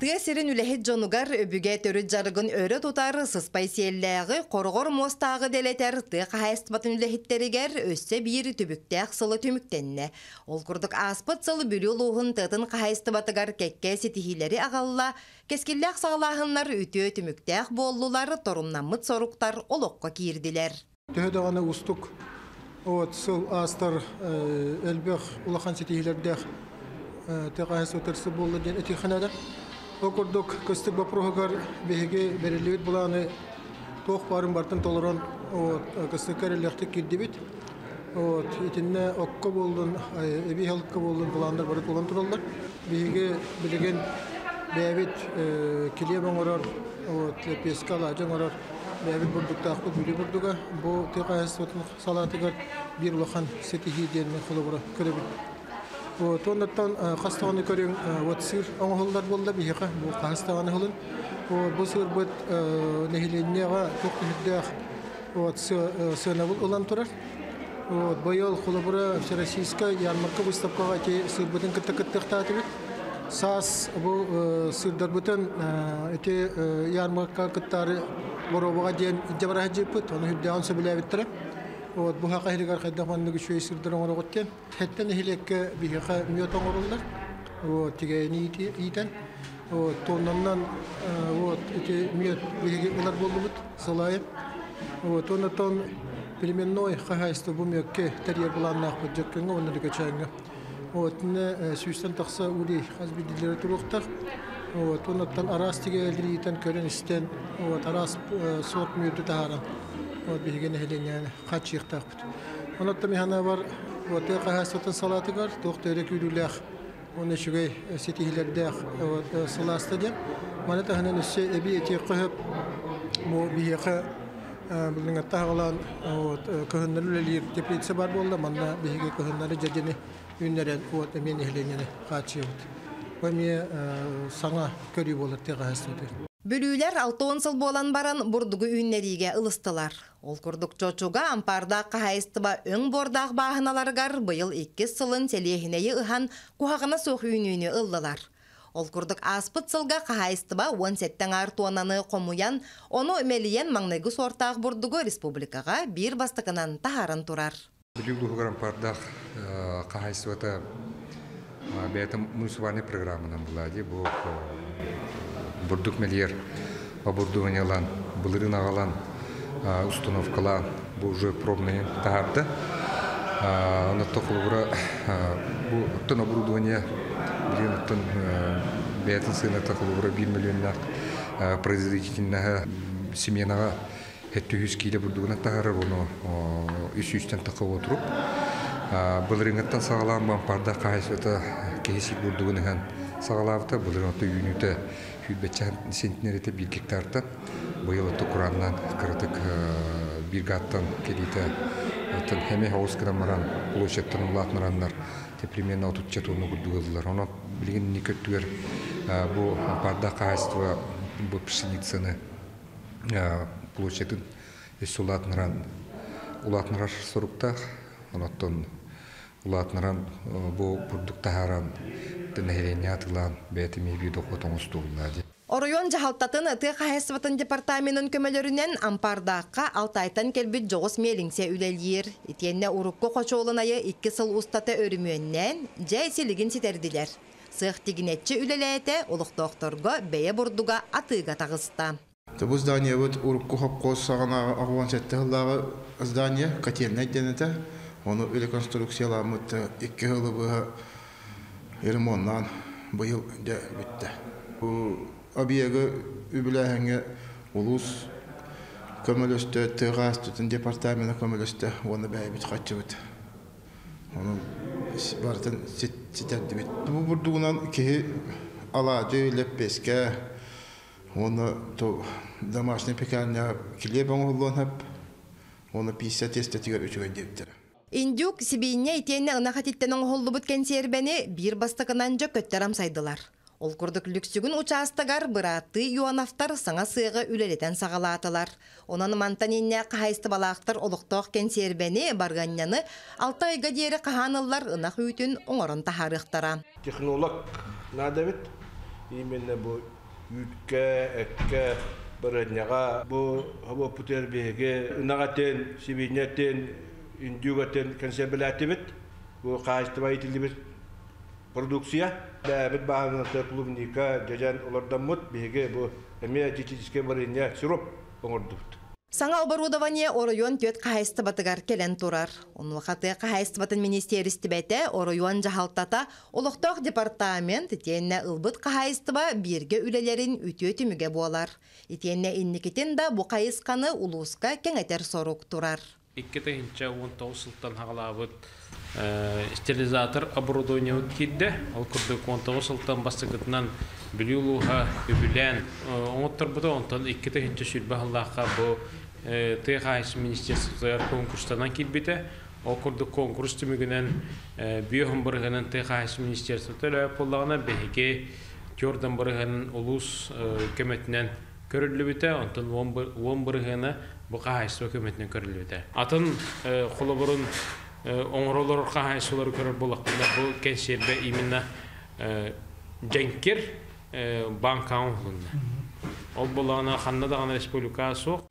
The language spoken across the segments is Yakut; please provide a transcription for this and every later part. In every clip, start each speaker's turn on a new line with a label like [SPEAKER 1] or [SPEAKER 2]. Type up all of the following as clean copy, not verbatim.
[SPEAKER 1] Тыа сирин үлэһит дьонугар өбүгэ төрүт дьарыгын өрө тутар, сыспай сиэллээҕи, хороҕор муостааҕы дэлэтэр тыа хаһаайыстыбатын үлэһиттэригэр өссө биир түбүктээх сылы түмүктэннэ. Ол курдук ааспыт сыл Бүлүү улууһун тыатын хаһаайыстыбатыгар кэккэ ситиһиилэри аҕалла, кэскиллээх саҕалааһыннар үтүө түмүктээх буоллулар, торумнаммыт соруктар олоххо киирдилэр.
[SPEAKER 2] Төһө даҕаны уустук вот сыл аастар элбэх улахан ситиһиилэрдээх тыа хаһаайыстыбата буолла диэн этиэххэ. Ол курдук кыстык боппуруоһугар биһиги бэриллибит былааны туох баарын барытын толорон вот кыстыкка эрэллээхтик киирдибит. Вот итиннэ окко буоллун, эбии аһылыкка буоллун былааннар бары туолан тураллар. Биһиги билигин бэйэбит килиэп оҥорор, вот лэппиэскэ, алаадьы оҥорор бэйэбит бурдуктаахпыт Бүлүү бурдуга. Бу тыа хаһаайыстыбатын салаатыгар биир улахан ситиһии диэн холобура көрөбүн. Вот оннуттан хас даҕаны көрүҥ вот сыр оҥоһуллар буолла биһиэхэ бу хаһыс даҕаны ыһылын. Вот бу сыырбыт нэһилиэнньэҕэ туох түһүрдээх вот сыанабыл ылан турар. Вот быйыл холобура Всероссийскай ярмарка выставкаҕа ити сыырбытын кытта кыттыахтаатыбыт. Саас бу сыырдарбытын ити ярмарка кыттаары боруобаҕа диэн илдьэ бара сылдьыппыт. Ону үрдээҕин сөбүлээбиттэрэ. Вот бу хаха иһигэр хайдах маннык үчүгэй сыырдар оҥороҕут диэн. Хэттэн нэһилиэккэ биһиэхэ мүөт оҥоруллар. Вот тигээни иитэн. Вот тоннаннан вот ити мүөт биһиги ылар буоллубут сылайын. Вот оннотон племенной хаһаайыстыба бу мүөккэ тэрийэр былааннаахпыт Дьөккөҥҥө уонна Лүкэчээҥҥэ. Вот иннэ сүүстэн тахса улей хас биирдиилэрэ туруохтар. Вот оннуттан араас тигээли иитэн көрөн-истэн вот араас сорт мүөтү таһааран вот биһиги нэһилиэнньэни хааччыйыахтаахпыт. Онуттан миһанабар вот тыа хаһаайыстыбатын салаатыгар туох да эрэ күүрүүлээх уонна үчүгэй ситиһиилэрдээх вот сылааста диэн. Маны таһынан өссө эбии этиэххэ сөп бу биһиэхэ билиҥҥэттэ аҕалаан вот кыһыннары үлэлиир теплица бар буолла. Манна биһиги кыһыннары дьэдьэни үүннэрэн вот эмиэ нэһилиэнньэни хааччыйабыт. Бу эмиэ саҥа көрүү буолар тыа хаһаайыстыбатыгар.
[SPEAKER 1] Бүлүүлэр 60 сыл буолан баран бурдугу үүннэриигэ ылыстылар. Ол курдук Чочуга ампаардаах хаһаайыстыба өҥ буордаах бааһыналарыгар быйыл иккис сылын сэлиэһинэйи ыһан куһаҕана суох үүнүүнү ыллылар. Ол курдук ааспыт сылга хаһаайыстыба 17 аҥаар туонаны хомуйан, ону мэлийэн маҥнайгы суортаах бурдугу республикаҕа биир бастакынан таһааран турар.
[SPEAKER 3] Бүлүү улууһугар ампаардаах хаһаайыстыбата бэйэтэ муниципальнай программанан булаа дии. Бу бурдук мэлийэр оборудованиелаан, былырыын аҕалан установкалаан бу уже пробныйын таһаарда. Онон холобура бу оттон оборудование билигин оттон бэйэтин сыаната холобура 1 миллионнаах производительноһа семенаҕа 700 киилэ бурдугунан таһаарар, ону 300-тэн тахса отуруп. Былырыыҥҥыттан саҕалаан бампардаах хаһаайыстыбата киһи сир бурдугун ыһан саҕалаабыта. Былырыын ото үүнүүтэ сүүрбэччэ сентинерите биир гектартан. Быйыл ото курааннаан кыратык биир гааттан кэлиитэ оттон хэмэ оҕус гынан баран площадьтан улаатынараннар примерно отучча тонна курдук ыллылар. Онон билигин инники өттүгэр бу ампаардаах хаһаайыстыба бу пшеницаны площадын өссө улаатынаран улаатынарар соруктаах. Онон улаатынаран бу бурдук таһааран нэһилиэнньэ атылаан бэйэтэ эмиэ дохуот оҥостууллаа дии.
[SPEAKER 1] Оройуон дьаһалтатын тыа хаһаайыстыбатын департаменын көмөлөрүнэн Ампаардаахха Алтайтан кэлбит дьоҕус миэлиҥсэ үлэлиир. Итиэннэ урукку хочуолунайы 2 сыл устата өрүмүөннээн, дьэ силигин ситэрдилэр. Сыах тигинэччи үлэлээтэ, олохтоохторго бэйэ бурдуга атыыга таҕыста.
[SPEAKER 4] Бу здание вот урукку хопкос саҕанааҕы 67 сыллааҕы здание, котельнай диэн этэ. Ону реконструкцияламмыт 2 сылы быһа ремоннаан быйыл дьэ бүттэ. Бу объегы үбүлээһиҥҥэ улуус көмөлөстө, тыа хаһаайыстыбатын департамена көмөлөстө уонна бэйэбит хаччыбыт. Ону барытын ситэрдибит. Бу бурдугунан киһи алаадьы, лэппиэскэ уонна домашний пекарня килиэп оҥоһуллуон сөп. Уонна пицца тиэстэтигэр үчүгэй диэбиттэрэ.
[SPEAKER 1] Индюк сибиинньэ итиэннэ ынах этиттэн оҥоһуллубут кэнсиэрбэни биир бастакынан дьөккөттөр амсайдылар. Ол курдук Лүксүгүн учаастагар бырааттыы Ионовтар саҥа сыаҕы үлэлэтэн саҕалаатылар. Онон мантан иннэ хаһаайыстыбалаахтар олохтоох кэнсиэрбэни, барыанньаны 6 ыйга диэри хаһааныллар ынах үүтүн оҥорон таһаарыахтара.
[SPEAKER 5] Технолог наада эбит. Именно бу үүткэ, эккэ, барыанньаҕа бу хобуоппутугар биһиги ынах этин, сибиинньэ этин, индюк этин консервилээтибит. Бу хаһаайыстыба иитиллибит продукция. Бэйэбит бааһыната клубника, дьэдьэн олордоммут. Биһиги бу эмиэ диетическэй барыанньа сироп оҥордубут.
[SPEAKER 1] Саҥа оборудование оройуон түөрт хаһаайыстыбатыгар кэлэн турар. Онуоха тыа хаһаайыстыбатын министиэристибэтэ, оройуон дьаһалтата, олохтоох департамент итиэннэ ылбыт хаһаайыстыба бииргэ үлэлэрин үтүө түмүгэ буолар. Итиэннэ инникитин да бу хайысханы улууска кэҥэтэр сорук турар.
[SPEAKER 6] 2019 сылтан хаҕалаабыт стерилизатор оборудованиебыт киирдэ. Ол курдук 19 сылтан бастакытынан Бүлүү улууһа үбүлээн оҥотторбута, онтон 2020 сыллаахха бу тыа хаһаайыстыбатын министерствотыгар конкурстанан киирбитэ. Ол курдук конкурс түмүгүнэн бүө бырыһынан тыа хаһаайыстыбатын министерствота төлөөбүт буоллаҕына, биһиги түөрт бырыһын улуус көмөтүнэн көрүллүбүтэ, онтон 10 бырыһыана бу хаһаайыстыба көмөтүнэн көрүллүбүтэ. Атын холобурун оҥоролор хаһаайыстыбалары көрөр буоллахпына, бу кэнсиэрбэ именно дьэҥкир банкаҕа оҥоһулунна. Ол буоллаҕына ханна даҕаны республика суох.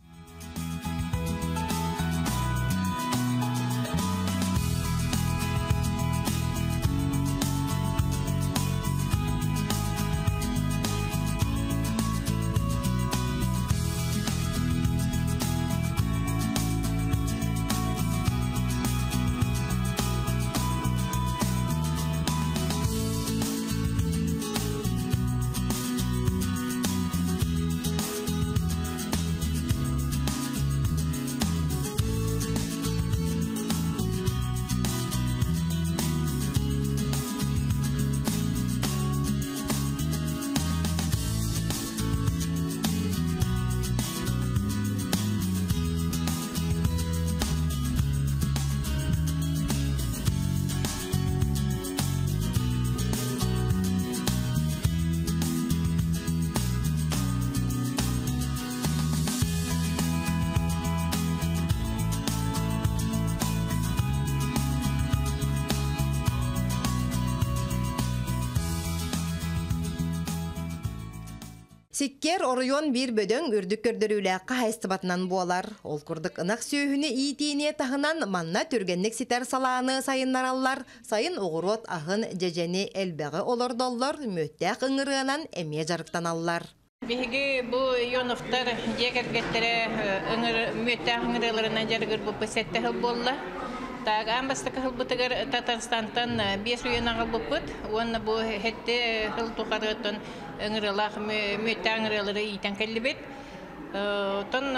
[SPEAKER 1] Сиккиэр оройуон биир бөдөҥ үрдүк көрдөрүүлээх хаһаайыстыбатынан буолар. Ол курдук ынах сүөһүнү иитиини таһынан манна түргэнник ситэр салааны сайыннараллар, сайын оҕуруот аһын, дьэдьэни элбэҕи олордоллор, мүөттээх ыҥырыанан эмиэ дьарыктаналлар.
[SPEAKER 7] Биһиги бу Ионовтар дьиэ кэргэттэрэ мүөттээх ыҥырыаларынан дьарыгырбыппыт сэттэ сыл буолла. Так, аан бастакы сылбытыгар Татарстантан 5 үйэн аҕалбыппыт уонна бу сэттэ сыл тухары ыҥырыалаах мүөттээх ыҥырыалары иитэн кэллибит. Оттон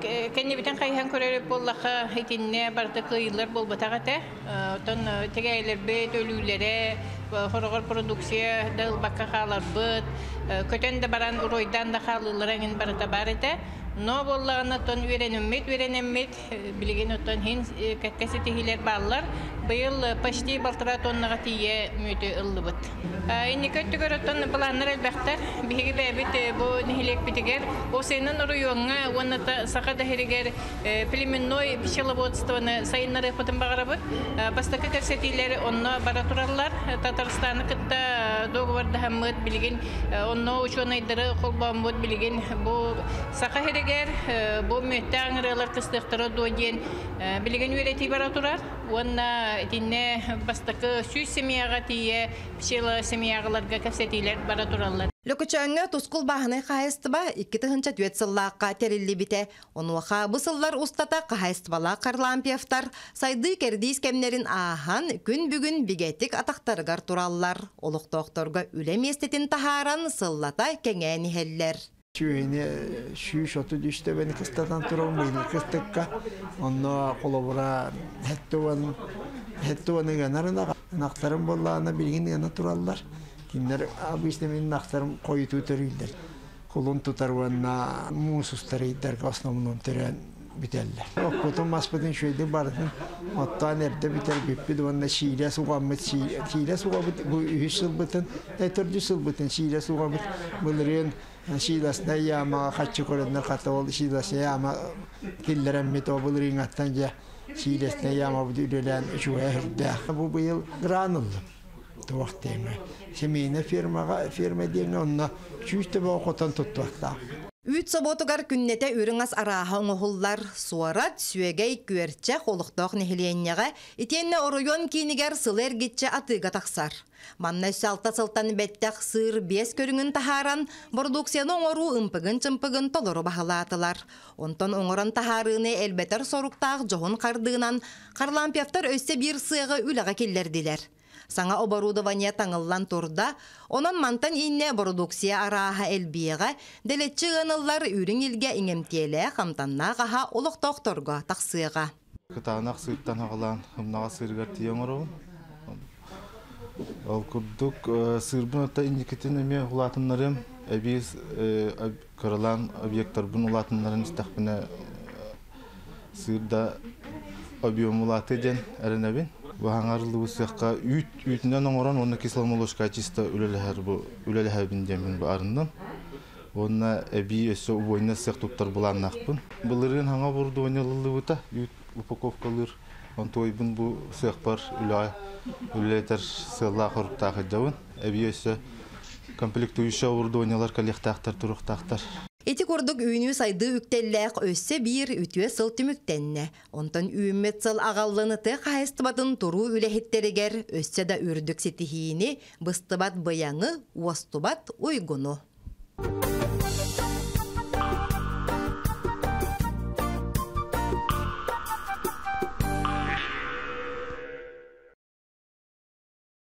[SPEAKER 7] кэннибитин хайыһан көрөр буоллахха, итиннэ барыта кыайыылар буолбатах этэ. Оттон тигээйилэрбит өлүүлэрэ, хороҕор продукция да ылбакка хааларбыт, көтөн да баран уруойдаан да хаалыылара эҥин барыта баар этэ. Но буоллаҕына оттон үөрэнэммит, билигин оттон хин кэккэ ситиһиилэр бааллар. Быйыл почти 1,5 тоннаҕа тиийэ мүөтү ыллыбыт. Инники өттүгэр оттон былааннар элбэхтэр. Биһиги бэйэбит бу нэһилиэкпитигэр Осенин оройуоҥҥа уонна Саха да сиригэр племенной пчеловодствоны сайыннарыахпытын баҕарабыт. Бастакы кэпсэтиилэр онно бара тураллар. Татарстаны кытта договордаһаммыт билигин онно учуонайдары холбооммут билигин бу Саха сиригэр бу мүөттээх ыҥырыалар кыстыахтара дуо диэн билигин үөрэтии бара турар. Уонна итиннэ бастакы 100 семьяҕа тиийэ пчела семьяҕаларга кэпсэтиилэр бара тураллар.
[SPEAKER 1] Лөкөчөөҥҥө Тускул бааһынай хаһаайыстыба 2004 сыллаахха тэриллибитэ. Онуоха бу сыллар устата хаһаайыстыбалаах Харлампьевтар сайдыы кэрдиис кэмнэрин ааһан, күн бүгүн бигэтик атахтарыгар тураллар. Олохтоохторго үлэ миэстэтин таһааран сыллата кэҥээн иһэллэр.
[SPEAKER 8] Сүөһүнү 133 төбөнү кыстатан турабын быйыл кыстыкка. Онно холобура 70 ыанар ынах. Ынахтарым буоллаҕына билигин ыана тураллар. Кинилэр обычно мин ынахтарым хойутуу төрүүллэр. Кулун тутар уонна муус устар ыйдарга основном төрөөн бүтэллэр. Оппутун маспытын үчүгэйдик барытын оттоон эрдэ бүтэр бүппүт уонна сиилэ суҕаммыт сиилэ суҕабыт бу үһүс сылбытын төрдүс сылбытын сиилэ суҕабыт былырыын сиилэснэй яамаҕа хаччы көрөннөр хата ол сиилэснэй яама киллэрэммит ол былырыыҥҥаттан дьэ сиилэснэй яамабыт үлэлээн үчүгэй үрдээх. Бу быйыл гран ыллым. Туох диэҥэ. Семейная фермаҕа ферма диэҥэ онно 100 төбө хотон туттуохтаах.
[SPEAKER 1] Үүт собуотугар күннэтэ үрүҥ ас арааһа оҥоһуллар. Суорат, сүөгэй, күөрчэх олохтоох нэһилиэнньэҕэ итиэннэ оройуон киинигэр сылы эргиччи атыыга тахсар. Манна өссө 6 сылтан бэттэх сыыр 5 көрүҥүн таһааран, бородууксуйаны оҥоруу ымпыгын-чымпыгын толору баһылаатылар. Онтон оҥорон таһаарыыны элбэтэр соруктаах дьоһун хардыынан Харлампьевтар өссө биир сыаҕы үлэҕэ киллэрдилэр. Саҥа оборудование таҥыллан турда, онон мантан иннэ бородууксуйа арааһа элбиэҕэ, дэлэччи ыаныллар үрүҥ илгэ иҥэмтиэлээх амтаннаах аһа олохтоохторго тахсыаҕа.
[SPEAKER 4] Кытаанах сыыртан аҕалаан хымнаҕа сыырыгар тиийэ оҥоробун. Ол курдук сыырбын отто инникитин эмиэ улаатыннарым, эбии кыралаан объекттарбын улаатыннаран истэхпинэ сыырда объем улаатыы диэн эрэнэбин. Бу хаҥарыллыбыт сыахха үүт үүтүнэн оҥорон уонна кисломолочка чисто үлэлэһэр бу үлэлэһэбин диэммин бу арынным. Уонна эбии өссө убойна сыах туттар былааннаахпын. Былырыын хаҥа оборудование ылыллыбыта, үүт упаковкалыыр. Онтуойбун бу сыахпар үлэҕэ үлэлэтэр сыаллаах оруктаах сылдьабын. Эбии өссө комплектующай оборудованиелар кэлиэхтээхтэр, туруохтаахтар.
[SPEAKER 1] Ити курдук үүнүү-сайдыы үктэллээх өссө биир үтүө сыл түмүктэннэ. Онтон үүммүт сыл аҕаллын тыа хаһаайыстыбатын туруу үлэһиттэригэр өссө да үрдүк ситиһиини, быстыбат быйаҥы, уостубат уйгуну.